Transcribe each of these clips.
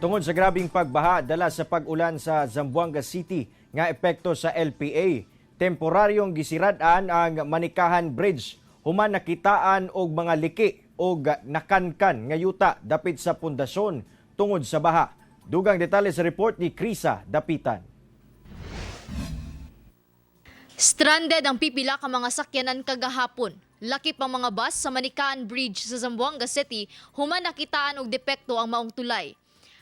Tungod sa grabing pagbaha dala sa pag-ulan sa Zamboanga City nga epekto sa LPA, temporaryong gisirad-an ang Manicahan Bridge human nakitaan og mga liki og nakankan nga yuta dapit sa pundasyon tungod sa baha. Dugang detalye sa report ni Krisa Dapitan. Stranded ang pipila ka mga sakyanan kagahapon. Lakip ang mga bus sa Manicahan Bridge sa Zamboanga City human nakitaan og depekto ang maong tulay.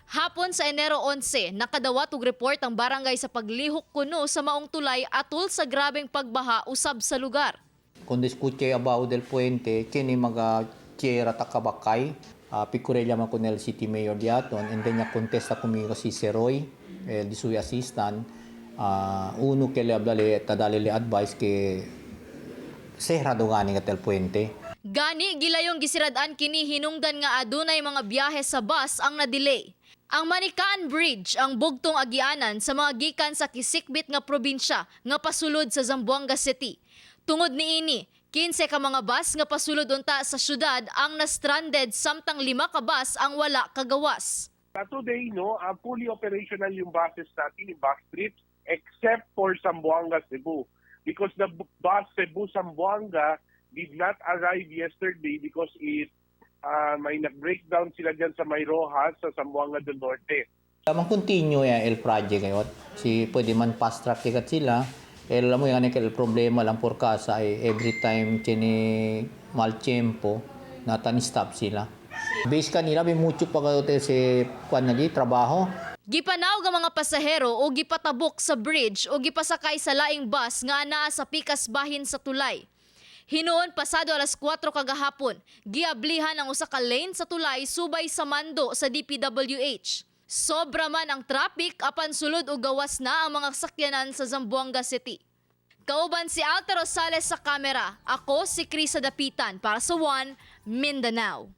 Hapon sa Enero 11, nakadawat og report ang barangay sa paglihok kuno sa maong tulay atol sa grabeng pagbaha usab sa lugar. Cuando escuché about del puente, kini mga tierra takabakay, Picurella man con el city mayor diaton, and then niya contesta conmigo si Seroy, el di su assistant, uno que le hablale, tadale le advice que cerrado gani nga el puente. Gani gilayong gisirad-an kini hinungdan nga adunay mga biyahe sa bus ang na-delay. Ang Manicahan Bridge ang bugtong agianan sa mga gikan sa kisikbit nga probinsya nga pasulod sa Zamboanga City. Tungod niini, 15 ka mga bus nga pasulod unta sa syudad ang na-stranded samtang lima ka bus ang wala kagawas. Today, no, fully operational yung buses natin, yung bus trips, except for Zamboanga, Cebu. Because the bus Cebu Zamboanga did not arrive yesterday because it may nag-breakdown sila dyan sa May Rojas sa Zamboanga del Norte. Lamang continue ya el project ngayon. Si pwede man fast track ikat sila. El mo yan el problema lang por casa ay every time tiene mal tiempo na tan stop sila. Base kanila may mucho pa kayo te si kwan na di trabaho. Gipanawg ang mga pasahero o gipatabok sa bridge o gipasakay sa laing bus nga anaa sa pikas bahin sa tulay. Hinuon pasado alas 4 kagahapon, giablihan ang usa ka lane sa tulay subay sa mando sa DPWH. Sobra man ang traffic apan sulod o gawas na ang mga sakyanan sa Zamboanga City. Kauban si Alter Rosales sa kamera. Ako si Krisa Dapitan para sa One Mindanao.